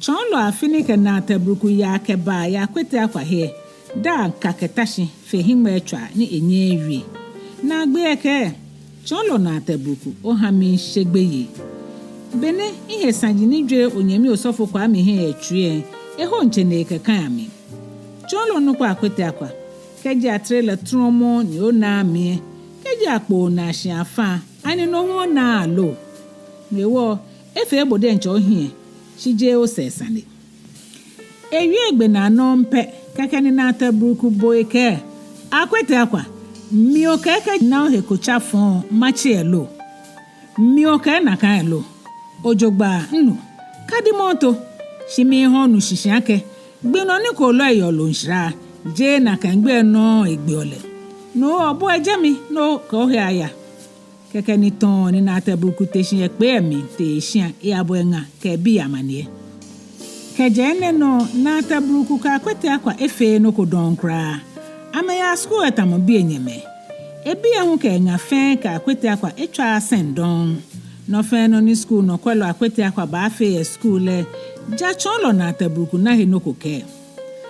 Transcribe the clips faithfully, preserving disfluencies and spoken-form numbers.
Tsɔɔlɔ Afi ni kɛ Naatɛ Bruku yaa kɛ baa yɛ Akwete Akwa he lɛ, daa ŋka kɛta shi fe hiŋmɛitswaa ni enyɛɛɛ ewie. Naagbee lɛ ekɛɛ, Tsɔɔlɔ Naatɛ Bruku, oha mishe gbeyei. Be ni mihe saji ni jwere onyɛmi osɔfo Kwami he yɛ Tsui lɛ, eho ŋtsɛ ni ekɛkaya mi. Tsɔɔlɔ onukpa Akwete Akwa, kɛji atere lɛ trɔmɔɔ ni onaaa mi lɛ, kɛji akpoo naa shi afa, ani no hu onaaa lo? No hewɔ lɛ, efee bo diɛŋtsɛ ohiɛ, shi jeee osɛɛ sane. Ewie egbe naa nɔŋŋ pɛ, kɛkɛ ni Naatɛ Bruku bo ekɛɛ, Akwete Akwa, mi okɛɛ kɛ na ohe ko tsa fɔŋ matse lɛ lo? Mi okɛɛ nakai lɛ lo? Ojogbaŋŋ, minu. Kadimɔ oto, shi miha onu shishi akɛ gbi nɔ ni kooloo lɛ yeɔ loo ŋshra, jeee nakai gbi lɛ nɔŋŋ egbeɔ lɛ. No hewɔ bo lɛ jɛ mi ni okɛ ohe aya. Kɛkɛ ni tɔŋŋ ni Naatɛ Bruku te shi yɛ kpee lɛ mli tee eshia eyabɔ eŋa kɛ ebii amaniɛ. Kɛjɛ enɛ nɔ, Naatɛ Bruku kɛ Akwete Akwa efeee nɔ ko dɔŋŋ kwraa. Amɛyaa skul lɛ tamɔ bii enyɛmɛi. Ebii lɛ hu kɛ eŋa fɛɛ kɛ Akwete Akwa etswaaa sɛŋ dɔŋŋ. Nɔ fɛɛ nɔ ni skul nɔkwɛlɔ Akwete Akwa baafee yɛ skul lɛ, ja Tsɔɔlɔ Naatɛ Bruku na he nɔ ko kɛɛ.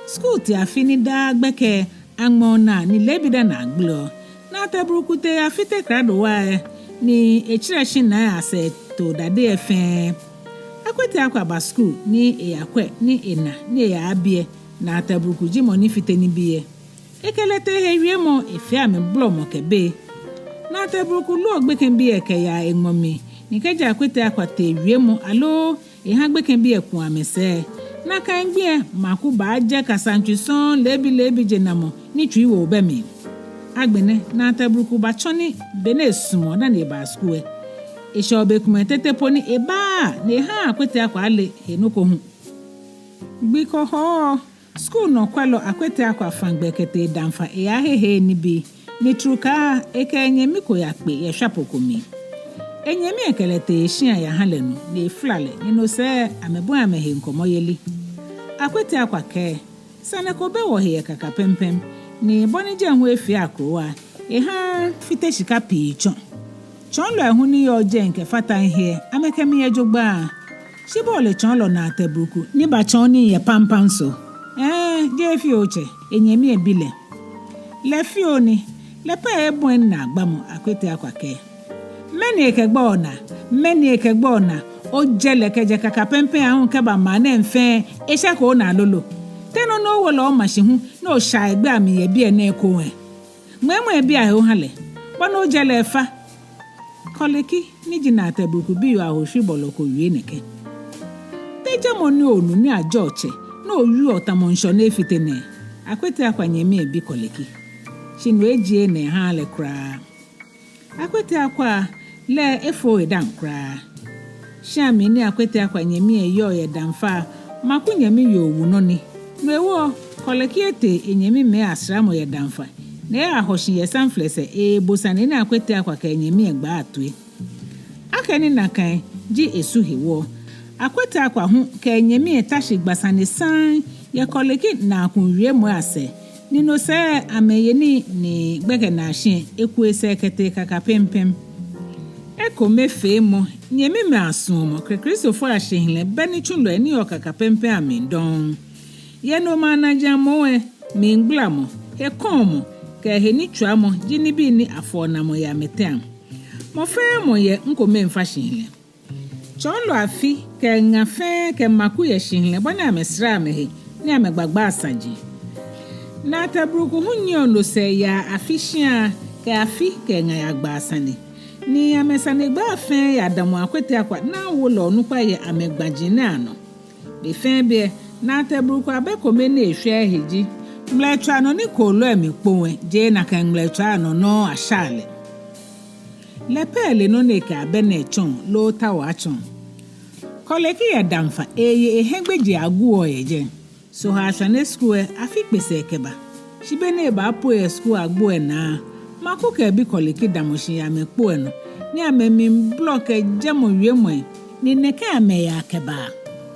Skul tiafi ni daa gbɛkɛ aŋmɛɔ naa ni leebi dani agbeleɔ, Naatɛ Bruku tee eyafite krado waa lɛ, ni etserɛ shinai lɛ asɛɛ too dade lɛ fɛɛ. Akwete Akwa ba skul ni eyakwɛ ni ena ni eyabi lɛ, Naatɛ Bruku ji mɔ ni fite nibii lɛ. Ekɛ lɛ tee ehe wiemɔ, efee amɛ blɔmɔ kɛ bei. Naatɛ Bruku loɔ gbekɛbii lɛ kɛyaa eŋmɔ mli, ni kɛji Akwete Akwa tee wiemɔ aloo eha gbekɛbii lɛ ku amɛsɛɛ, nakai gbi lɛ Maku baajɛ kasaŋtsui sɔŋŋ leebi leebi jenamɔ ni tsuiwoo bɛ mli. Agbɛnɛ Naatɛ Bruku batsɔ nii be ni esumɔɔ dani ebaa skul lɛ. Eshɛɔ bei komɛi tete po ni ebaaa ni ehaaa Akwete Akwa ale he nɔ ko hu. Gbi ko Hɔɔ, skul nɔkwɛlɔ Akwete Akwa fã gbɛ kɛtee Damfa eyahehe nibii, ni trukaa ekɛ enyɛmi ko yakpe yɛ shwapo ko mli. Enyɛmi lɛ kɛ lɛ tee eshia yaha lɛ nu ni efla lɛ, ni no sɛɛ amɛbɔi amɛhe ŋkɔmɔyeli. Akwete Akwa kɛɛ, sane ko bɛ wɔhe yɛ Kakapɛmpɛm, ni bɔ ni jɛi hu efee akrowa lɛ, ehaaa mifite shika pii tsɔ. Tsɔɔlɔi hu ni yɔɔ jɛi kɛfata mihe lɛ, amɛkɛ mi yɛ jogbaŋŋ. Shi bo ole Tsɔɔlɔ Naatɛ Bruku ni batsɔɔ nii yɛ Pampamso? Ɛɛ, jeee fioo tsɛ, enyɛmi lɛ bi lɛ. Lɛ fioo ni, lɛ pɛ ebɔi minaagbamɔ, Akwete Akwa kɛɛ. Mɛni ekɛgba onaa, mɛni ekɛgba onaa, ojɛ lɛ kɛjɛ Kakapɛmpɛm aahu kɛba maŋ nɛɛ fɛɛ, eshɛko onaa lolo? Te nɔ ni owo lɛ oma shi hu ni osha egbɛi amli yɛ biɛ nɛɛ ekoŋŋ lɛ? Ŋmɛɛmɔ ebii ahe oha lɛ, bɔ ni ojɛ lɛ efa. Kɔleki ni ji Naatɛ Bruku biyoo ahoshwibɔlɔ ko wie nɛkɛ. Te jɛmɔ ni onu ni ajɛɔ tsɛ ni owieɔ tamɔ ŋshɔ ni efite nɛɛ? Akwete Akwa nyɛmi lɛ bi Kɔleki. Shi no ejieee enaa ehaaa lɛ kwraa. Akwete Akwa lɛ efooo edaaŋ kwraa. Shia mli ni Akwete Akwa nyɛmi lɛ yɔɔ yɛ Damfa lɛ, Maku nyɛmi yoo wu nɔ ni. No hewɔ lɛ, Kɔleki etee enyɛmimɛi asramɔ yɛ Damfa, ni eyahɔ shi yɛ samflɛ sɛɛ eebo sane ni Akwete Akwa kɛ enyɛmi lɛ gbaa toi. Akɛni nakai ji esu hewɔ lɛ, Akwete Akwa hu kɛ enyɛmi lɛ ta shi gba sane saŋŋ yɛ Kɔleki naakuŋ wiemɔi asɛɛ, ni no sɛɛ amɛye nii ni gbɛkɛ naashi lɛ eku esɛɛ kɛtee Kakapɛmpɛm. Ekomefeemɔ, nyɛmimɛi asuɔmɔ kɛ Kristofoi ashihilɛ bɛ nitsulɔi ni yɔɔ Kakapɛmpɛm amli dɔŋŋ. Yɛ nomɛi anajiaŋ moŋ lɛ, mligbalamɔ, hekɔɔmɔ kɛ henitswamɔ ji nibii ni afɔɔ namɔ yɛ amɛteŋ. Mɔ fɛɛ mɔ yɛ ŋkomefaa shihilɛ. Tsɔɔlɔ Afi kɛ eŋa fɛɛ kɛ Maku yɛ shihilɛ bɔ ni amɛsraa amɛhe ni amɛgbagbaa saji. Naatɛ Bruku hu nyiɛɔ no sɛɛ yaa Afi shia kɛ Afi kɛ eŋa yagbaa sane. Ni amɛsanegbaa fɛɛ yadamɔ Akwete Akwa ni awo lɛ onukpa yɛ amɛgbaji nɛɛ anɔ. Be fɛɛ be lɛ, Naatɛ Bruku abɛ kome ni eshwɛɛɛ he ji, ŋmlɛtswaa nɔ ni kooloo lɛ mli kpoŋ lɛ, jeee nakai ŋmlɛtswaa nɔ nɔŋŋ ashaa lɛ. Lɛ pɛ ele nɔ ni ekɛ abɛ nɛɛ tsɔɔ loo taoɔ atsɔɔ. Kɔleki yɛ Damfa, eye ehiɛgbejee aguɔ yɛ jɛi. Sohaa shwane skul lɛ, Afi kpe sɛɛ kɛba. Shi be ni ebaapue yɛ skul agbo lɛ naa lɛ, Maku kɛ ebi Kɔleki damɔ shi yɛ amɛkpo lɛ nɔ, ni amɛmiibolɔ kɛ jɛmɔ wiemɔi, ni nɛkɛ amɛyaa kɛbaa.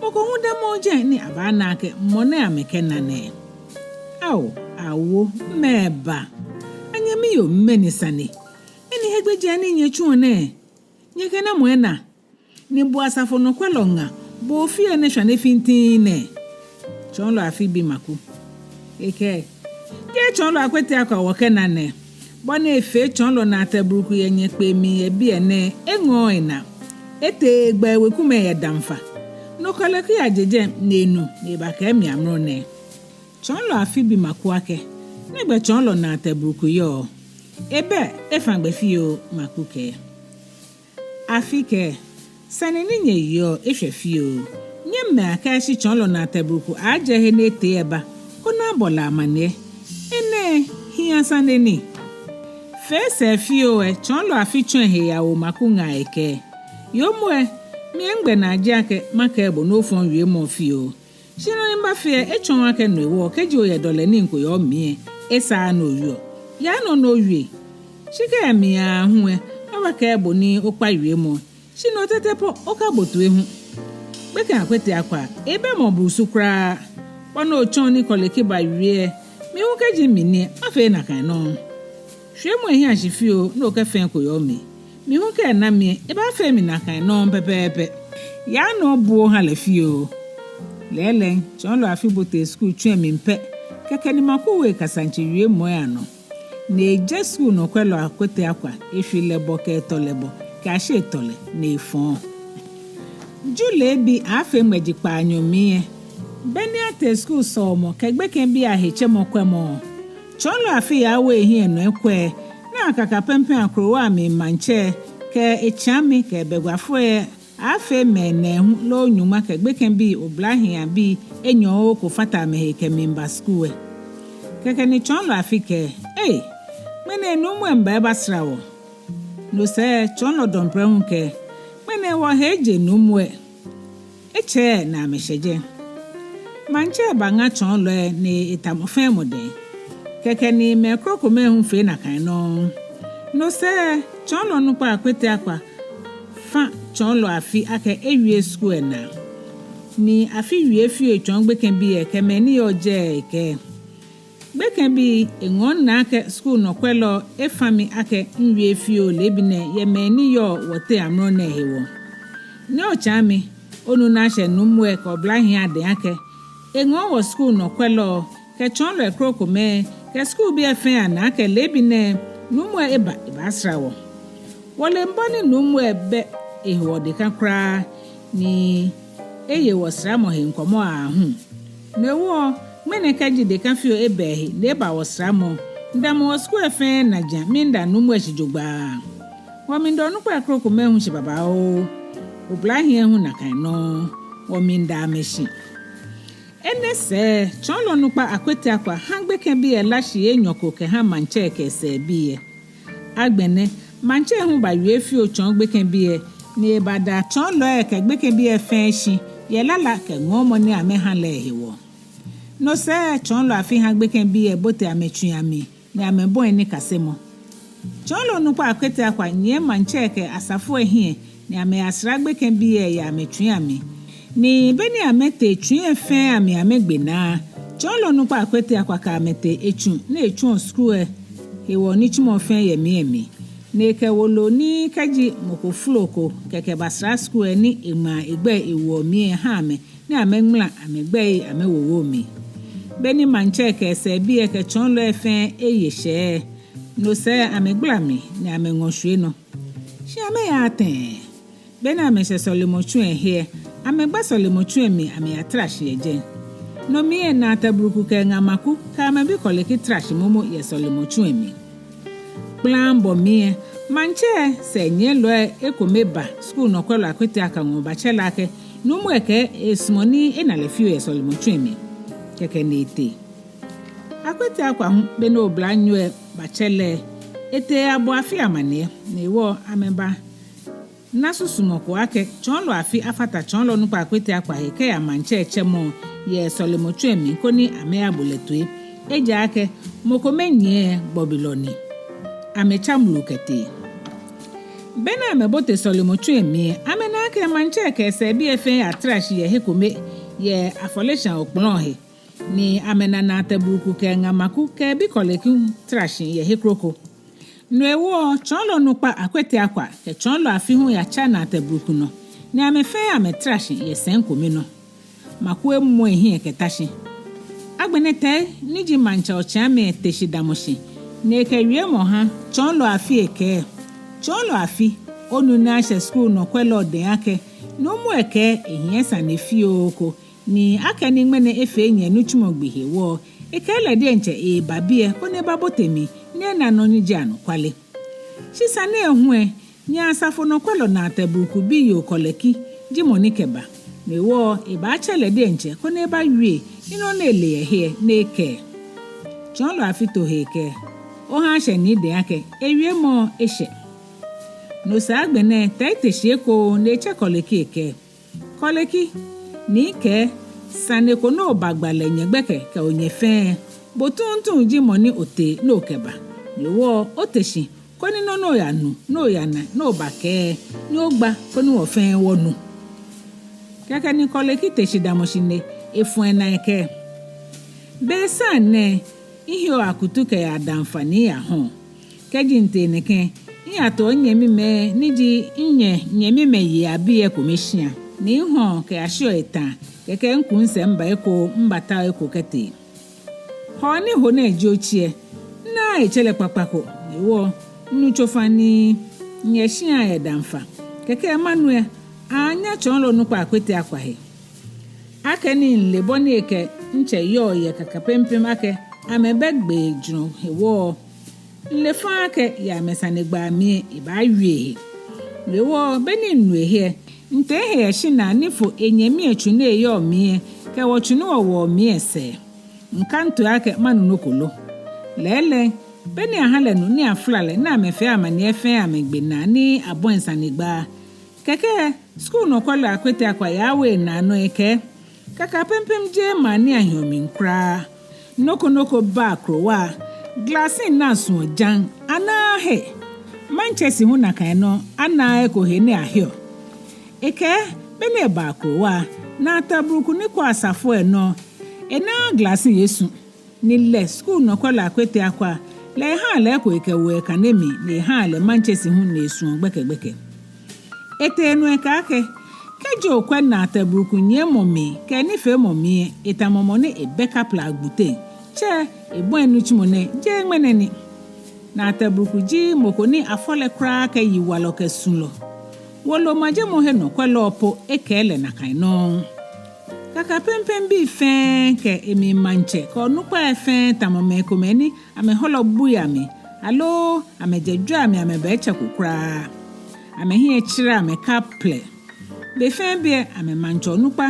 Mɔ ko hu damɔɔɔ jɛi ni abaana akɛ mɔ nɛ amɛkɛna nɛɛ. Ao, awo, mɛɛba? Anyɛmi yoo, mɛni sane? Mɛni hiɛgbejee ni nyɛtsuɔ nɛɛ? Nyɛkɛ namɔ ena? Ni bo asafo nɔkwɛlɔ ŋa, Bo ofii nɛɛ shwane fintiŋŋ nɛ? Tsɔɔlɔ Afi bi Maku. Ekɛɛ, jeee Tsɔɔlɔ Akwete Akwa wɔkɛna nɛ? Bɔ ni efee Tsɔɔlɔ Naate Bruku yɛ nyɛkpee mli yɛ biɛ nɛɛ, eŋɔɔɔ enaa. Etee egbɛ ewekumɛi yɛ Damfa. No Kɔleki yaje jɛi ni enu ni ebakɛɛ mi amrɔ nɛɛ. Tsɔɔlɔ Afi bi Maku akɛ, nɛgbɛ Tsɔɔlɔ Naate Bruku yɔɔ? Ebɛ, efa gbɛ fioo, Maku kɛɛ. Afi kɛɛ, sane ni nyɛyeɔ eshwɛ fioo. Nyɛmɛa akɛ shi Tsɔɔlɔ Naate Bruku aaajɛ he ni etee eba, koni abɔ lɛ amaniɛ. Enɛ, hia sane ni. Fee sɛɛ fioo lɛ, Tsɔɔlɔ Afi tsɔ ehe yawo Maku ŋaa ekɛɛ, yoomo lɛ, miigbɛ naa ji akɛ makɛɛ bo ni ofɔŋ wiemɔ fioo. Shi nɔ ni mibafee lɛ, etsɔɔɔ akɛ no hewɔ kɛji oyɛ dɔlɛ ni ŋko yɔɔ mli lɛ, esaaa ni owieɔ. Yaa nɔ ni owie. Shi kɛ miyaahu lɛ, mabakɛɛ bo ni okpa wiemɔ. Shi no tete po, okabo toi hu. Gbekɛ Akwete Akwa, ebɛ mɔ brusu kwraa. Bɔ ni otsɔɔ ni Kɔleki bawie lɛ, mi hu kɛji mi ni lɛ, mafee nakai nɔŋŋ. Shwiemɔ ehiɛ shi fioo ni okɛ fɛɛ ko yɔɔ mli. Mi hu kɛ ena mi lɛ, ebaafee mi nakai nɔŋŋ pɛpɛɛpɛ. Yaa nɔ obu oha lɛ fioo. Lɛɛlɛŋ, Tsɔɔlɔ Afi bote skul tsu lɛ mli pɛ, kɛkɛ ni Maku wo ekasaŋtsi wiemɔi lɛ anɔ. Ni ejɛ skul nɔkwɛlɔ Akwete Akwa, eshwie lɛ bɔ kɛ etɔ lɛ bɔ, kɛyashi etɔ lɛ, ni efɔɔ. Ju leebi aaafee ŋmɛji kpaanyɔ mli lɛ, be ni atee skul sɔlemɔ kɛ gbekɛbii ahe tsɛmɔ kwɛmɔ, Tsɔɔlɔ Afi yawo ehiɛ nɔ ekwɛ, ni akaka pɛmpɛŋ akrowa lɛ mli maŋtsɛ kɛ etsiami kɛ ebɛguafoi lɛ aaafee mɛi nɛɛhu loo nyɔŋma kɛ gbekɛbii oblahii abii enyɔ ko fata amɛhe kɛmiiba skul lɛ. Kɛkɛ ni Tsɔɔlɔ Afi kɛɛ, ei, ŋmɛnɛ nuumo lɛ miiba ebasra wɔ. No sɛɛ Tsɔɔlɔ Dɔmprɛ hu kɛɛ, ŋmɛnɛ wɔhe eje nuumo lɛ. Etsɛɛɛ ni amɛshɛ jɛi. Maŋtsɛ baŋa tsɔɔlɔi ni eta mɔ fɛɛ mɔ dɛŋ. Kɛkɛ ni mɛi krokomɛi hu fee nakai nɔŋŋ. No sɛɛ tsɔɔlɔ nukpa Akwete Akwa fa tsɔɔlɔ Afi akɛ ewie skul lɛ naa. Ni Afi wie fioo etsɔɔ gbekɛbii lɛ kɛ mɛi ni yɔɔ jɛi lɛ ekɛɛ, gbekɛbii, eŋɔɔ minaa akɛ skul nɔkwɛlɔ efa mi akɛ miwie fioo leebi nɛɛ yɛ mɛi ni yɔɔ wɔteŋ amrɔ nɛɛ hewɔ. Ni otsiami, onu ni ashɛ nuumo lɛ kɛ oblahii adɛŋ akɛ eŋɔɔ wɔ skul nɔkwɛlɔ kɛ tsɔɔlɔi krokomɛi kɛ skulbii lɛ fɛɛ anaa akɛ leebi nɛɛ nuumo lɛ eba ebaasra wɔ. Wɔle bɔ ni nuumo lɛ bɛ ehe wɔ deka kwraa ni eye wɔsramɔ he ŋkɔmɔ aahu. No hewɔ, ŋmɛnɛ kɛji deka fioo eba ehe ni eba wɔsramɔ, midamɔ wɔ skul lɛ fɛɛ najiaŋ miida nuumo lɛ shi jogbaŋŋ. Wɔmiida onukpai krokomɛi hu shi babaoo. Oblahii lɛ hu nakai nɔŋŋ, wɔmiida amɛ shi. Enɛ sɛɛ, tsɔɔlɔ nukpa Akwete Akwa ha gbekɛbii lɛ la shii enyɔ ko kɛha maŋtsɛ kɛ esɛɛbii lɛ. Agbɛnɛ, maŋtsɛ hu bawie fioo tsɔɔ gbekɛbii lɛ, ni ebada tsɔɔlɔi lɛ kɛ gbekɛbii lɛ fɛɛ shi yɛ lala kɛ ŋɔɔmɔ ni amɛha lɛ hewɔ. No sɛɛ, tsɔɔlɔ Afi ha gbekɛbii lɛ bote amɛtsui amli, ni amɛbɔi nikasemɔ. Tsɔɔlɔ nukpa Akwete Akwa nyiɛ maŋtsɛ kɛ asafo lɛ hiɛ, ni amɛyasra gbekɛbii lɛ yɛ amɛtsui amli. Ni be ni amɛtee tsui lɛ fɛɛ amli amɛgbe naa, tsɔɔlɔ nukpa Akwete Akwa kɛ amɛ tee etsu ni etsuɔ skul lɛ hewɔ nitsumɔ fɛɛ yɛ mli lɛ mli. Ni ekɛ wolo ni kɛji mɔ ko folo ko kɛkɛ basra skul lɛ ni eŋmaa egbɛi ewoɔ mli lɛ ha amɛ, ni amɛŋmala amɛgbɛi amɛwowo mli. Be ni maŋtsɛ kɛ esɛɛbii lɛ kɛ tsɔɔlɔi lɛ fɛɛ eye shɛɛ lɛ, no sɛɛ amɛgbala mli ni amɛŋɔ shwie nɔ. Shi amɛyaaa tɛŋŋ. Be ni amɛshɛ sɔlemɔtsu lɛ he lɛ, amɛgba sɔlemɔtsu lɛ mli amɛyatara shi yɛ jɛi. No mli lɛ Naate Bruku kɛ eŋa Maku kɛ amɛbi Kɔleki tara shi momo yɛ sɔlemɔtsu lɛ mli. Kplaŋbɔ mli lɛ, maŋtsɛ sɛɛnyiɛlɔi lɛ ekome ba skul nɔkwɛlɔ Akwete Akwa ŋɔɔ batsɛ lɛ akɛ nuumo lɛ kɛɛ esumɔɔ ni ena lɛ fioo yɛ sɔlemɔtsu lɛ mli. Kɛkɛ ni etee. Akwete Akwa hu, be ni oblanyo lɛ batsɛ lɛ, etee eyabɔ Afi amaniɛ, no hewɔ amɛbana susumɔ ko akɛ tsɔɔlɔ Afi afata tsɔɔlɔ nukpa Akwete Akwa he kɛya maŋtsɛ tsɛmɔ yɛ sɔlemɔtsu lɛ mli koni amɛyabo lɛ toi. Ejaakɛ mɔ kome nyiɛ gbɔbilɔ ni. Amɛtsa mlu kɛtee. Be ni amɛbote sɔlemɔtsu lɛ mli lɛ, amɛna akɛ maŋtsɛ kɛ esɛɛbii lɛ fɛɛ yatara shi yɛ he kome yɛ afɔleshaa okpɔlɔ lɛ he. Ni amɛna Naate Bruku kɛ eŋa Maku kɛ ebi Kɔleki tara shi yɛ he kroko. No hewɔ tsɔɔlɔ nukpa Akwete Akwa kɛ tsɔɔlɔ Afi hu yatsa Naate Bruku nɔ, ni amɛ fɛɛ amɛtara shi yɛ sɛi kome nɔ. Maku emɔ ehiɛ kɛta shi. Agbɛnɛ Tɛi ni ji maŋtsɛ Otsaame te shi damɔ shi, ni ekɛ wiemɔ ha Tsɔɔlɔ Afi ekɛɛ: Tsɔɔlɔ Afi, onu ni ashɛ skul nɔkwɛlɔ dɛŋ akɛ Nuumo lɛ kɛɛ ehiɛ sane fioo ko, ni akɛni ŋmɛnɛ efee nyɛ nitsumɔ gbi hewɔ, ekɛɛ lɛ diɛŋtsɛ eeba biɛ koni ebabote mli ni ena nɔ ni ji anɔkwale. Shi sane lɛ hu lɛ, nyɛ asafo nɔkwɛlɔ Naatɛ Bruku biyoo Kɔlɛki ji mɔ ni kɛba. No hewɔ ebaatsɛ lɛ diɛŋtsɛ koni ebawie ni nɔ ni ele yɛ he lɛ ni ekɛɛ. Tsɔɔlɔ Afi to he ekɛɛ: Oha ashɛ Nii dɛŋ akɛ ewiemɔ eshɛ. No sɛɛ agbɛnɛ Tɛi te shi ekoŋŋ ni etsɛ Kɔlɛki ekɛɛ: Kɔlɛki, Nii kɛɛ sane ko ni obagba lɛ nyɛ gbɛkɛ kɛ onyɛ fɛɛ, bo tuuntu ji mɔ ni otee ni okɛba. No hewɔ ote shi koni nɔ ni oyanu, ni oyana, ni obakɛɛ, ni ogba koni wɔ fɛɛ wɔnu. Kɛkɛ ni Kɔlɛki te shi damɔ shi ni efɔ enaa ekɛɛ: Be saŋŋ nɛɛ, miheɔ akutu kɛyaa Damfa ni miyahɔɔ. Kɛji mitee nɛkɛ, miyatoɔ minyɛmimɛi ni ji minyɛ nyɛmimɛi yei abii lɛ ekome shia, ni mihɔɔ kɛyashiɔ etã, kɛkɛ miku misɛɛ miba eko, mibatao eko kɛtee. Hɔɔ ni ho nɛɛ ji otsi lɛ, minaaa etsɛ lɛ kpakpa ko, hewɔ minu tsofa ni miyɛ shia yɛ Damfa. Kɛkɛ manu lɛ, aanya Tsɔɔlɔ Onukpa Akwete Akwa he. Akɛni mile bɔ ni ekɛ mitsɛ yɔɔ yɛ Kakapɛmpɛm akɛ amɛbɛ gbee jurɔ hewɔ, mile faŋŋ akɛ yɛ amɛsanegbaa mli lɛ ebaawie ehe. No hewɔ be ni minu ehe lɛ, mitee mihe yɛ shinaa ni fo enyɛmi lɛ tsu ni eyɔɔ mli lɛ kɛ wɔ tsu ni wɔwɔɔ mli lɛ sɛɛ. Mikaŋ toi akɛ manu nɔ ko lo. Lɛɛlɛŋ, be ni aha lɛ nu ni afla lɛ ni amɛfee amaniɛ fɛɛ amɛgbe naa ni abɔi sanegbaa, kɛkɛ skul nɔkwɛlɔ Akwete Akwa yawie enaanɔ ekɛɛ: Kakapɛmpɛm jeee maŋ ni ahiɔ mli kwraa. Nɔ ko nɔ ko bɛ akrowa, glasin ni asuɔ jaŋ, anaaa he. Maŋtsɛ shi hu nakai nɔŋŋ, anaaa eko he ni aheɔ. Ekɛɛ be ni eba akrowa, Naatɛ Bruku ni kwɛɔ asafo lɛ nɔ, enaaa glasin esu. Ni lɛ skul nɔkwɛlɔ Akwete Akwa, lɛ ehaa lɛ eko ekɛwo ekane mli, ni ehaa lɛ maŋtsɛ shi hu ni esuɔ gbɛkɛgbɛkɛ. Etee nɔ ekɛɛ akɛ, kɛji okwɛ Naatɛ Bruku nyiɛmɔ mli kɛ enifeemɔ mli lɛ, etamɔ mɔ ni ebɛ kaplɛ agbute. Tsɛ, ebɔi nitsumɔ nɛɛ, jeee ŋmɛnɛ ni. Naatɛ Bruku ji mɔ ko ni afɔ lɛ kwraa kɛ yiwalɔ kɛ sulɔ. Wolo majemɔ he nɔkwɛlɔ po ekɛɛ lɛ nakai nɔŋŋ. Kakapɛmpɛm bii fɛɛ kɛ emli maŋtsɛ kɛ onukpai fɛɛ tamɔ mɛi komɛi ni amɛhɔlɔ bui amɛ, aloo amɛjɛ jwɛi amli amɛbɛ tsɛ ko kwraa. Amɛhiɛ tserɛ amɛ kaplɛ. Be fɛɛ be lɛ amɛmaŋtsɛ onukpa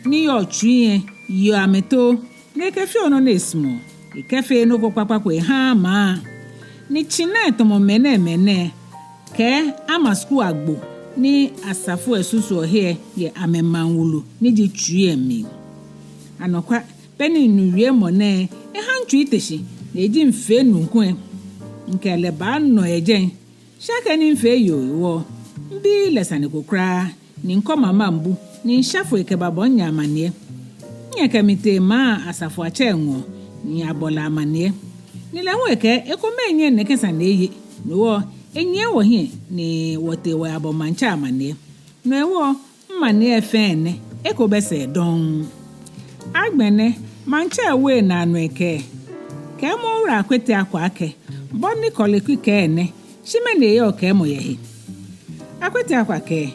ni yɔɔ tsui lɛ yeɔ amɛtoo, ni ekɛfeɔ nɔ ni esumɔɔ, ekɛfeee nɔ ko kpakpa ko ehaaa maŋ. Ni tsina lɛ tamɔ mɛnɛmɛi nɛɛ, kɛ ama skul agbo ni asafo lɛ susuɔ he lɛ yɛ amɛmaŋ wulu ni ji tsui lɛ mli. Anɔkwa, be ni minu wiemɔ nɛɛ, eha mitsui te shi, ni eji mifee nuu ko lɛ, mikɛ lɛ baanɔ yɛ jɛi. Shi akɛni mifee yoo hewɔ, mibiii lɛ sane ko kwraa, ni mikɔ mama mibu, ni misha foi kɛbabɔ minyɛ amaniɛ. Minyɛ kɛ mi tee maŋ asafoiatsɛ lɛ ŋɔɔ, ni miyabɔ lɛ amaniɛ. Ni lɛ hu ekɛɛ ekomɛi nyɛŋ nɛkɛ sane lɛ eye, no hewɔ enyiɛ wɔhiɛ ni wɔtee wɔyabɔ maŋtsɛ amaniɛ. No hewɔ, mimaniɛ fɛɛ nɛ, eko bɛ sɛɛ dɔŋŋ. Agbɛnɛ, maŋtsɛ lɛ wo enaa nɔ ekɛɛ, kɛɛmɔ Owura Akwete Akwa akɛ, bɔ ni Kɔlɛki kɛɛ nɛ, shi mɛni eyɔɔ kɛɛmɔ yɛ he? Akwete Akwa kɛɛ,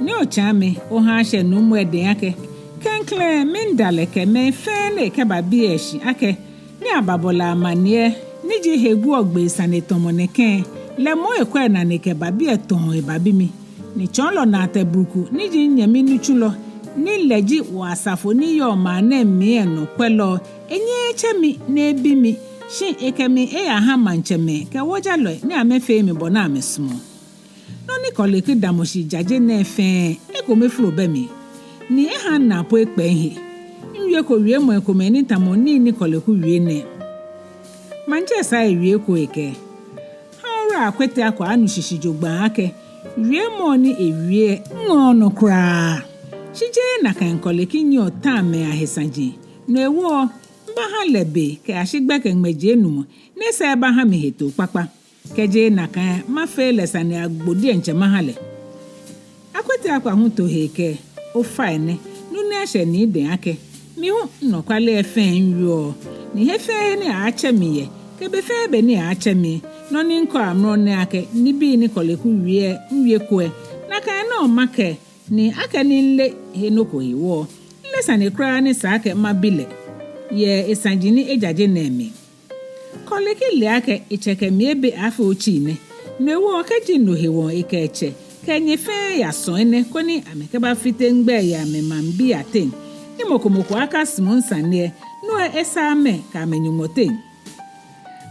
Nii Otsaame, oha ashɛ Nuumo lɛ dɛŋ akɛ, klɛŋklɛŋ miida lɛ kɛ mɛi fɛɛ ni ekɛba biɛ lɛ shi akɛ, ni ababɔ lɛ amaniɛ, ni ji heguɔgbee sane tamɔ nɛkɛ, lɛ moŋ ekwɛ enane kɛba biɛ tɔŋŋ ebabi mi. Ni Tsɔɔlɔ Naatɛ Bruku, ni ji minyɛmi nitsulɔ, ni lɛ ji wɔ asafo ni yɔɔ maŋ nɛɛ mli lɛ nɔkwɛlɔ, enyɛɛɛ etsɛ mi ni ebi mi, shi ekɛ mi eyaha maŋtsɛmɛi kɛ wɔŋjalɔi ni amɛfee mi bɔ ni amɛsumɔɔ. Nɔ ni Kɔlɛki damɔ shi jaje nɛɛ fɛɛ, ekome folo bɛ mli, ni eha minaa po ekpɛ mihe. Miwieko wiemɔi komɛi ni tamɔ nii ni Kɔlɛki wie nɛɛ. Maŋtsɛ saa ewie eko ekɛɛ, ha Owura Akwete Akwa anu shishi jogbaŋŋ akɛ, wiemɔ ni ewie lɛ, miŋɔɔɔ nɔ kwraa. Shi jeee nakai Kɔlɛki nyiɛɔ ta mɛi ahe saji. No hewɔ, mibaha lɛ be kɛyashi gbɛkɛ ŋmɛji enumɔ, ni esaa ebaha mi hetoo kpakpa. Kɛ jeee nakai, mafee lɛ sane agbo diɛŋtsɛ maha lɛ. Akwete Akwa hu to he ekɛɛ, ofainɛ, nu ni ashɛ Nii dɛŋ akɛ, mi hu anɔkwale lɛ fɛɛ miwieɔ, ni he fɛɛ he ni aaatsɛ mi yɛ, kɛ be fɛɛ be ni aaatsɛ mi, nɔ ni mikɛɔ amrɔ nɛɛ akɛ nibii ni Kɔleku wie lɛ miwieko lɛ, nakai nɔŋŋ makɛɛ, ni akɛni mileee he nɔ ko hewɔ, mileee sane kwraa ni esa akɛ mabi lɛ yɛ esaji ni ejaje nɛɛ mli. Kɔleki le akɛ etsɛ kɛ mi ebe aaafee otsii nɛ. No hewɔ kɛji no hewɔ ekɛ etsɛ kɛ nyɛ fɛɛ yasɔɔ enɛ koni amɛkɛbafite ŋgbɛi yɛ amɛmaŋbii ateŋ, ni mɔ ko mɔ ko akasumɔ misane lɛ, no lɛ esa amɛ kɛ amɛ Nyɔŋmɔ teŋ.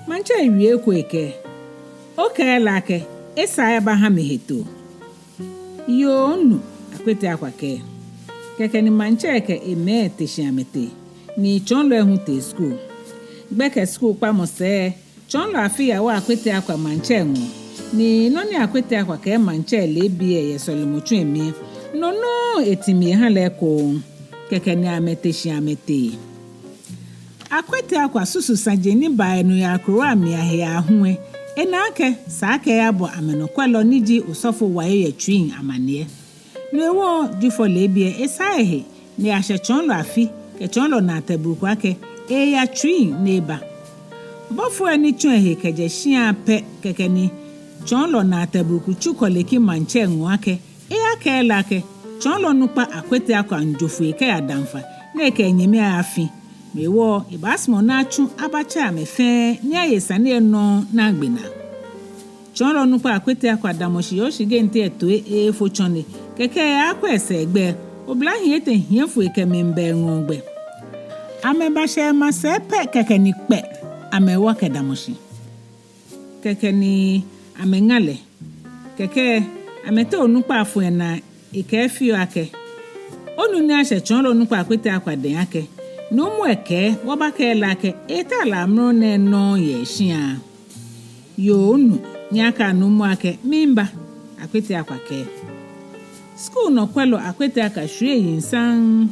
Maŋtsɛ wie eko ekɛɛ, okɛɛ lɛ akɛ esa ebaha mi hetoo. Yoo, minu, Akwete Akwa kɛɛ. Kɛkɛ ni maŋtsɛ kɛ emɛi te shi amɛtee, ni tsɔɔlɔi hu tee skul. Gbɛkɛ skul kpamɔ sɛɛ, tsɔɔlɔ Afi yawa Akwete Akwa maŋtsɛ ŋɔɔ, ni nɔ ni Akwete Akwa kɛɛ maŋtsɛ leebi lɛ yɛ sɔlemɔtsu lɛ mli lɛ, no nɔŋŋ eti mli eha lɛ ekoŋŋ. Kɛkɛ ni amɛte shi amɛtee. Akwete Akwa susu saji ni ba enɔ yɛ akrowa mli ahe aahu lɛ, ena akɛ esa akɛ eyabɔ amɛnɔkwɛlɔ ni ji osɔfo Wayo yɛ Tsui amaniɛ. No hewɔ Jufɔ leebi lɛ esaa ehe ni eyashɛ tsɔɔlɔ Afi kɛ tsɔɔlɔ Naate Buruku akɛ eeya Tsui ni eba. Bɔfo lɛ ni tsɔ ehe kɛjɛ shia pɛ kɛkɛ ni tsɔɔlɔ Naate Buruku tsu Kɔleki maŋtsɛ ŋɔɔ akɛ eyakɛɛ lɛ akɛ tsɔɔlɔ nukpa Akwete Akwa miijo foi kɛya Damfa ni ekɛ enyɛmi aya Afi. No hewɔ ebaasumɔ ni atsu abatsɛ amɛ fɛɛ ni aye sane lɛ nɔŋŋ ni agbe naa. Tsɔɔlɔ nukpa Akwete Akwa damɔ shi yɛ oshigente lɛ toi eefo tsɔne, kɛkɛ eyakwɛ esɛɛgbɛ, oblahii etɛ hiɛ foi kɛmiiba eŋɔɔ gbɛ. Amɛbashɛ maŋ sɛɛ pɛ kɛkɛ ni kpɛ amɛwa kɛdamɔ shi. Kɛkɛ ni amɛŋa lɛ. Kɛkɛ amɛteŋ onukpa fo lɛ naa ekɛɛ fioo akɛ, onu ni ashɛ tsɔɔlɔ nukpa Akwete Akwa dɛŋ akɛ nuumo lɛ kɛɛ wɔbakɛɛ lɛ akɛ eetao lɛ amrɔ nɛɛ nɔŋŋ yɛ eshia. Yoo, minu, ni akɛɛ nuumo akɛ miiba, Akwete Akwa kɛɛ. Skul nɔkwɛlɔ Akwete Akwa shwie eyiŋ saŋŋ.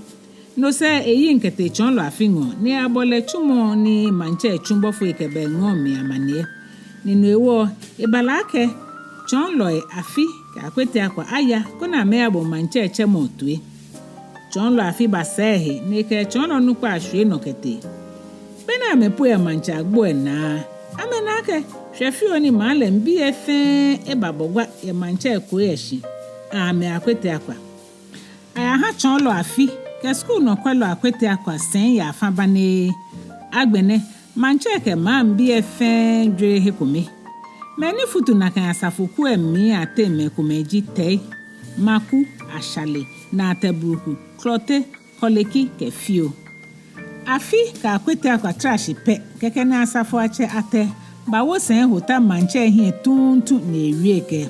No sɛɛ eyiŋ kɛtee tsɔɔlɔ Afi ŋɔɔ ni eyabɔ lɛ tsumɔ ni maŋtsɛ tsu bɔfoi kɛba eŋɔɔ mli amaniɛ. Ni no hewɔ eba lɛ akɛ tsɔɔlɔi Afi kɛ Akwete Akwa aya koni amɛyabo maŋtsɛ tsɛmɔ toi. Tsɔɔlɔ Afi basaa ehe ni ekɛ tsɔɔlɔ nukpa shwie nɔ kɛtee. Beni amɛpue yɛ maŋtsɛ agbo lɛ naa, amɛna akɛ shwɛ fioo ni maŋ lɛŋ bii lɛ fɛɛ ebabɔ gwa yɛ maŋtsɛ koo lɛ shi, amɛ Akwete Akwa. Ayaha tsɔɔlɔ Afi kɛ skul nɔkwɛlɔ Akwete Akwa sɛi yɛ afã banee. Agbɛnɛ maŋtsɛ kɛ maŋbii lɛ fɛɛ jwere he kome. Mɛi ni futu nakai asafoku lɛ mli ateŋ mɛi komɛi ji Tɛi, Maku, Ashale, Naate Buruku, Klɔte, Kɔleki kɛ fioo. Afi kɛ Akwete Akwa tara shi pɛ, kɛkɛ ni Asafoatsɛ Atɛ bawo sɛi hota maŋtsɛ hiɛ tuuntu ni ewie akɛ,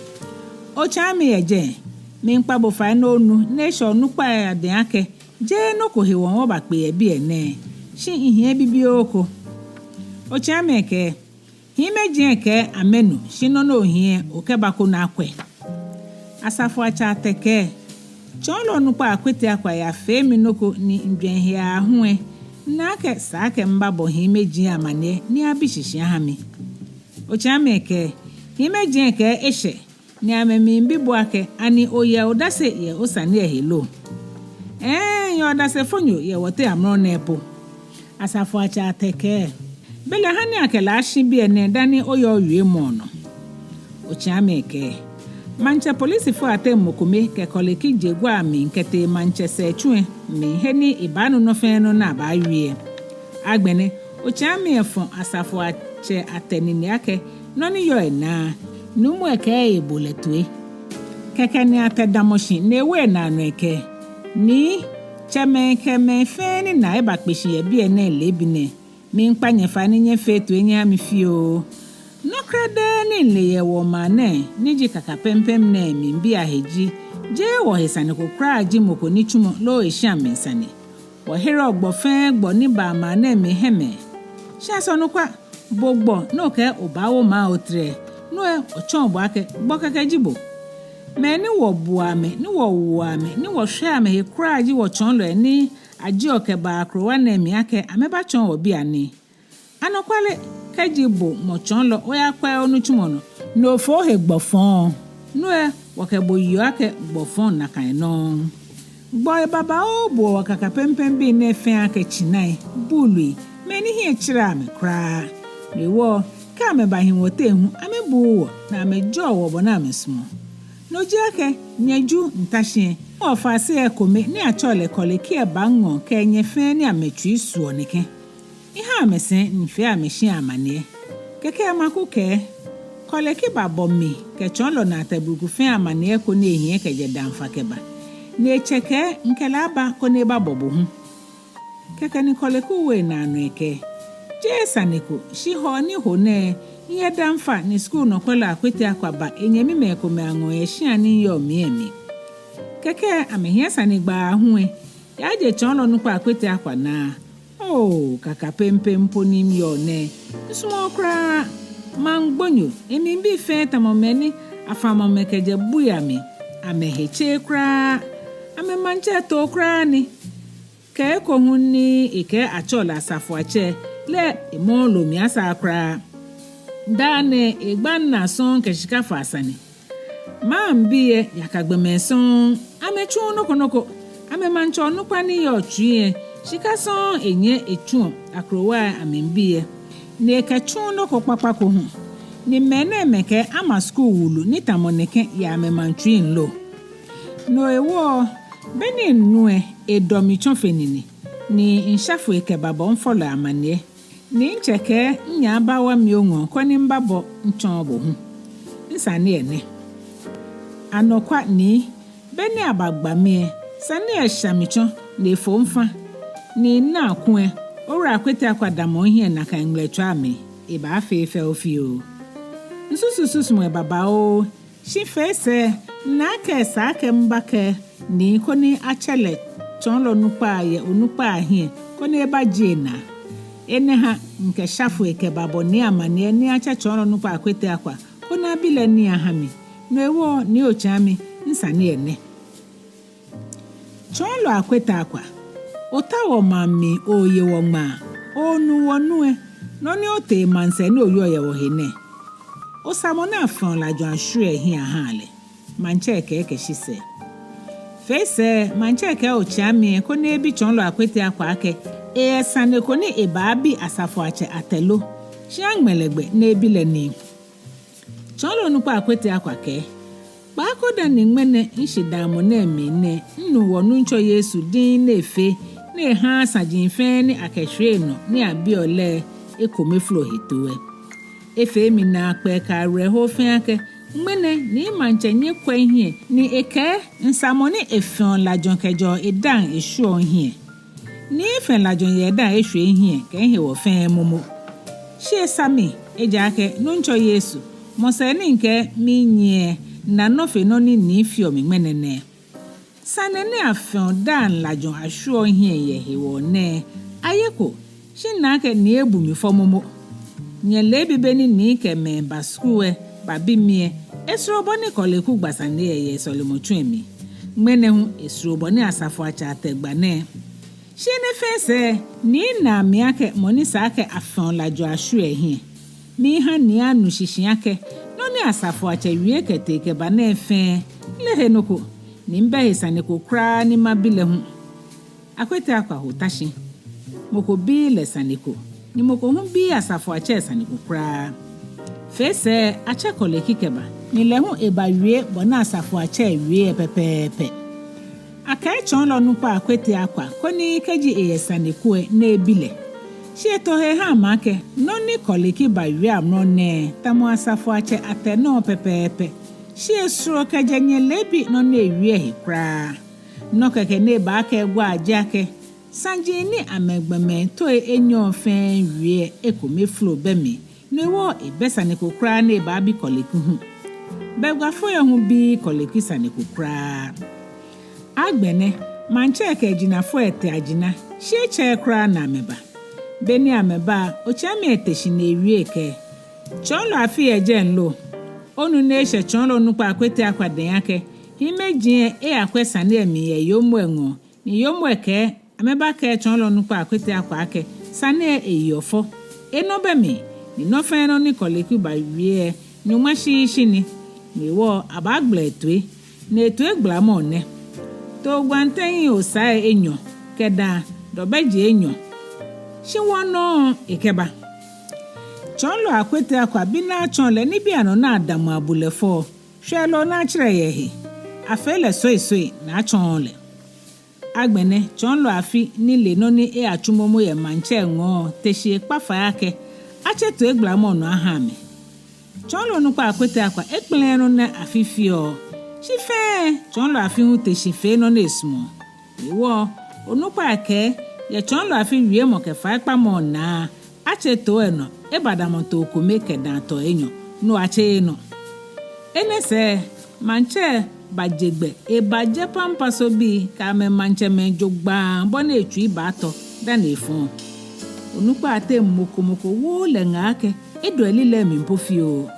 otsiami yɛ jɛi, miikpa bo fai ni onu ni eshɛ onukpai adɛŋ akɛ jeee nɔ ko hewɔ wɔbakpe yɛ biɛ nɛɛ, shi mihiɛ bibioo ko. Otsiami kɛɛ, hiimɛji lɛ kɛɛ amɛnu, shi nɔ ni ohiɛ lɛ okɛba koni akwɛ. Asafoatsɛ Atɛ kɛɛ, tsɔɔlɔ nukpa Akwete Akwa yafee mi nɔ ko ni mijwɛŋ he aahu lɛ, mina akɛ esa akɛ mibabɔ hiimɛji lɛ amaniɛ ni abi shishi aha mi. Otsiami kɛɛ, hiimɛji lɛ kɛɛ eshɛ, ni amɛmiibi bo akɛ ani oyɛ odase yɛ osane lɛ he lo? Ɛɛ, miyɛ odasefonyo yɛ wɔteŋ amrɔ nɛɛ po. Asafoatsɛ Atɛ kɛɛ, belɛ hani akɛ lɛ ashi biɛ nɛɛ dani oya owiemɔ nɔ. Otsiami kɛɛ, maŋtsɛ polisifoi ateŋ mɔ kome kɛ Kɔleki je gua lɛ mli kɛtee maŋtsɛ sɛɛtsu lɛ mli he ni ebaanu nɔ fɛɛ nɔ ni abaawie lɛ. Agbɛnɛ, otsiami lɛ fɔ Asafoatsɛ Atɛ nine akɛ nɔ ni yɔɔ enaa lɛ, nuumo lɛ kɛɛ eebo lɛ toi. Kɛkɛ ni Atɛ damɔ shi ni ewo enaa nɔ ekɛɛ, Nii, tsɛmɛi kɛ mɛi fɛɛ ni naa ebakpe shi yɛ biɛ nɛɛ leebi nɛɛ, miikpa nyɛ fai ni nyɛfee toi nyɛha mi fioo. Nɔ krɛdɛɛ ni mile yɛ wɔmaŋ nɛɛ ni ji Kakapɛmpɛm nɛɛ mli biɛ he ji, jeee wɔhe sane ko kwraa ji mɔ ko nitsumɔ loo eshia mli sane. Wɔhereɔ gbɔ fɛɛ gbɔ ni baa maŋ nɛɛ mli hiɛmɛɛ. Shi asɔ nukpa, bo gbɔ ni okɛɛ obaawo maŋ otrɛ, no lɛ otsɔɔ bo akɛ gbɔ kɛkɛ ji bo. Mɛi ni wɔbuɔ amɛ, ni wɔwoɔ amɛ, ni wɔshwɛɔ amɛhe kwraa ji wɔtsɔɔlɔi ni ajieɔ kɛbaa akrowa nɛɛ mli akɛ amɛbatsɔɔ wɔ bianɛ. Anɔkwale, kɛji bo mɔ tsɔɔlɔ oyakwɛɛɛ onitsumɔ nɔ, ni ofo ohe gbɔ fɔŋ, no lɛ Wɔkɛ bo yeɔ akɛ gbɔ fɔŋ nakai nɔŋŋ. Gbɔi babaoo boɔ wɔ Kakapɛmpɛm bii nɛɛ fɛɛ akɛ tsinai, buului, mɛi ni hiɛ tsereee amɛ kwraa. No hewɔ, kɛ amɛbahi wɔteŋ hu, amɛbuuu wɔ, ni amɛjɔɔ wɔ bɔ ni amɛsumɔɔ. No ji akɛ, nyɛ Ju ntashiɛ, wɔfasei ekome ni atsɛɔ lɛ Kɔleki lɛ baŋɔɔ kɛ nyɛ fɛɛ ni amɛtsui suɔ nɛkɛ. Miha amɛ sɛi ni mifee amɛshiai amaniɛ. Kɛkɛ Maku kɛɛ, Kɔleki babɔ mi kɛ Tsɔɔlɔ Naatɛ Bruku fɛɛ amaniɛ koni ehiɛ kɛjɛ Danfa kɛba. Ni etsɛ kɛɛ mikɛ lɛ aba koni ebabɔ bo hu. Kɛkɛ ni Kɔleki wo enaa nɔ ekɛɛ, jeee sane ko, shi Hɔɔ ni ho nɛɛ, miyɛ Danfa ni skul nɔkwɛlɔ Akwete Akwa ba enyɛmimɛi komɛi aŋɔɔ yɛ shia ni miyɔɔ mli lɛ mli. Kɛkɛ amɛhiɛ sane gbaa hu lɛ, yaje Tsɔɔlɔ Nukpa Akwete Akwa naa. Oo, Kakapɛmpɛm po ni miyɔɔ nɛɛ, misumɔɔɔ kwraa. Maŋ gbonyo, emli bii fɛɛ tamɔ mɛi ni afamɔ amɛ kɛjɛ bui amli. Amɛhe tseee kwraa. Amɛmaŋtsɛ too kwraa ni. Kɛ eko hu ni ekɛɛ atsɛɔ lɛ Asafoatsɛ lɛ, emɔɔɔ lɛ omli asaa kwraa. Daa nɛɛ egbaaa naa sɔŋŋ kɛ shika faa sane. Maŋbii lɛ yaka gbɔmɛi sɔŋŋ, amɛtsuuu nɔ ko nɔ ko. Amɛmaŋtsɛ onukpa ni yɔɔ tsui lɛ, shika sɔŋŋ enyiɛ etsuɔ akrowai amli bii lɛ. Ni ekɛtsuuu nɔ ko kpakpa ko hu. Ni mɛnɛɛmɛi kɛɛ ama skul wulu ni tamɔ nɛkɛ yɛ amɛmaŋtsui mli lo. No hewɔ, be ni minu lɛ, edɔ mi tsɔ fe nine, ni misha foi kɛbabɔ mifɔlɔi amaniɛ. Ni mitsɛ kɛɛ minyɛ mabawa mi oŋɔɔ koni mibabɔ mitsɔɔ bo hu. Misane lɛ nɛ. Anɔkwa ni, be ni abagba mi lɛ, sane lɛ sha mi tsɔ ni efo mifa. Ni mina kulɛ, Owula Akwete Akwa damɔ mihiɛ nakai ŋmlɛtswaa mli, ebaafee fɛo fioo. Misusu susumɔi babaoo, shi fɛɛ sɛɛ, mina akɛ esa akɛ mibakɛɛ Nii koni atsɛ lɛ Tsɔɔlɔ Nukpa yɛ onukpai ahiɛ koni ebajie enaa. Enɛ ha mikɛsha foi kɛbabɔ Nii amaniɛ ni atsɛ Tsɔɔlɔ Nukpa Akwete Akwa koni abi lɛ nii aha mi. No hewɔ Nii Otsaami, misane lɛ nɛ. Tsɔɔlɔ Akwete Akwa, ota wɔmaŋ mli oye wɔŋmaa, onu wɔnu lɛ, nɔ ni otee maŋsɛɛ ni oyɔɔ yɛ wɔhe nɛɛ. Osa mɔ ni afɛɔ lajɔ ashwieɔ ehiɛ ahaa lɛ. Maŋtsɛ kɛɛ kɛshi sɛɛ. Fɛɛ sɛɛ, maŋtsɛ kɛɛ Otsaami lɛ koni ebi Tsɔɔlɔ Akwete Akwa akɛ, eyɛ sane ko ni ebaabi Asafoatsɛ Atɛ lo, shi aŋmɛ lɛ gbɛ ni ebi lɛ nii. Tsɔɔlɔ Nukpa Akwete Akwa kɛɛ, kpaako dani ŋmɛnɛ mishidaamɔ nɛɛ mli nɛɛ, minu wɔ Nuŋtsɔ Yesu diŋŋ ni efee ni ehaaa saji fɛɛ ni akɛshwie enɔ ni abiɔ lɛ lɛ ekome folo hetoo lɛ. Efee mi naakpɛɛ kɛ awerɛho fɛɛ akɛ ŋmɛnɛ Nii Maŋtsɛ nyɛ kwɛ mihiɛ ni ekɛɛ misa mɔ ni efɛɔ lajɔ kɛjɛɔ edaaŋ eshwieɔ mihiɛ. Nii fɛɛ lajɔ yɛ edaaŋ eshwie mihiɛ kɛ mihewɔ fɛɛ momo. Shi esa mi, ejaakɛ Nuŋtsɔ Yesu, mɔ sɛɛ ni mikɛɛ minyiɛ, na nɔ fe nɔ ni Nii feɔ mi ŋmɛnɛ nɛɛ. Sane ni afɛɔ daaŋ lajɔ ashwieɔ mihiɛ yɛ hewɔ nɛɛ, ayeko, shi mina akɛ Nii ebu mi fɔ momo. Nyɛ leebi be ni Nii kɛ mɛi ba skul lɛ babi mi lɛ, esoro bɔ ni Kɔleku gba sane lɛ yɛ sɔlemɔtsu lɛ mli. Ŋmɛnɛ hu esoro bɔ ni Asafoatsɛ Atɛ gba nɛɛ. Shi enɛ fɛɛ sɛɛ, Nii naa mi akɛ mɔ ni sa akɛ afɛɔ lajɔ ashwieɔ ehiɛ. Miha Nii anu shishi akɛ nɔ ni Asafoatsɛ wie kɛtee kɛba nɛɛ fɛɛ, mileee he nɔ ko, ni mibɛ he sane ko kwraa ni mabi lɛ hu. Akwete Akwa ho ta shi. Mɔ ko biii lɛ sane ko, ni mɔ ko hu biii Asafoatsɛ sane ko kwraa. Fɛɛ sɛɛ atsɛ Kɔleki kɛba, ni lɛ hu ebawie bɔ ni Asafoatsɛ wie lɛ pɛpɛɛpɛ. Akɛɛ Tsɔɔlɔ Nukpa Akwete Akwa koni kɛji eyɛ sane ko lɛ ni ebi lɛ. Shi eto he eha amɛ akɛ nɔ ni Kɔleki bawie amrɔ nɛɛ tamɔ Asafoatsɛ Atɛ nɔ pɛpɛɛpɛ. Shi esoro kɛjɛ nyɛ leebi nɔ ni ewie lɛ he kwraa. Nɔ kɛkɛ ni ebaakɛɛ egwaa ji akɛ saji ni amɛgbɔmɛi toi enyɔ fɛɛ wie lɛ ekome folo bɛ mli. No hewɔ ebɛ sane ko kwraa ni ebaabi Kɔleku hu. Bɛ gwafoi lɛ hu biii Kɔleku sane ko kwraa. Agbɛnɛ, maŋtsɛ kɛ ajinafoi lɛ tee ajina, shi etsɛɛɛ kwraa ni amɛba. Be ni amɛba lɛ, Otsaami lɛ te shi ni ewie akɛ, Tsɔɔlɔ Afi yɛ jɛi lo? Onu ni eshɛ Tsɔɔlɔ Nukpa Akwete Akwa dɛŋ akɛ hiimeji lɛ eyakwɛ sane lɛ mli yɛ yoomo lɛ ŋɔɔ, ni yoomo lɛ kɛɛ amɛbakɛɛ Tsɔɔlɔ Nukpa Akwete Akwa akɛ sane lɛ eyeɔ fɔ. Enɔ bɛ mli, ni nɔ fɛɛ nɔ ni Kɔleku bawie lɛ nyɔŋma shishi ni. Ni hewɔ abaagbala etoi, ni etoigblamɔ nɛ: Too gwantɛŋi osaai enyɔ, kɛ daa dɔbɛji enyɔ. Shi wɔnɔ ekɛba. Tsɔɔlɔ Akwete Akwa bi ni atsɔɔ lɛ nibii anɔ ni adamɔ abu lɛ fɔ, shwɛlɔ ni atsirɛ yɛ he. Afee lɛ soisoi ni atsɔɔ lɛ. Agbɛnɛ, Tsɔɔlɔ Afi ni le nɔ ni eyatsu momo yɛ maŋtsɛ ŋɔɔ te shi ekpa fai akɛ, atse toigblamɔ nɔ aha amɛ. Tsɔɔlɔ Onukpa Akwete Akwa ekpɛlɛɛɛ nɔ ni Afi feɔ. Shi fɛɛ, Tsɔɔlɔ Afi hu te shi efee nɔ ni esumɔɔ. Hewɔ, onukpa lɛ kɛɛ, yɛ Tsɔɔlɔ Afi wiemɔ kɛ faikpamɔ naa, atse too lɛ nɔ, ebadamɔ too kome kɛ daa tɔɔ enyɔ, no atseee nɔ. Enɛ sɛɛ, maŋtsɛ baje gbɛ, ebaje Pampaso bii kɛ amɛmaŋtsɛmɛi jogbaŋŋ bɔ ni etsui baatɔ dani efɔɔ. Onukpa lɛ teŋ mɔ ko mɔ ko wooo lɛ ŋaa akɛ edɔ elilɛi mli po fioo.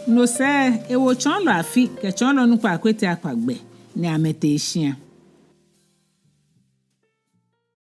No sɛɛ, ewo Tsɔɔlɔ Afi kɛ Tsɔɔlɔ Onukpa Akwete Akwa gbɛ ni amɛtee shia.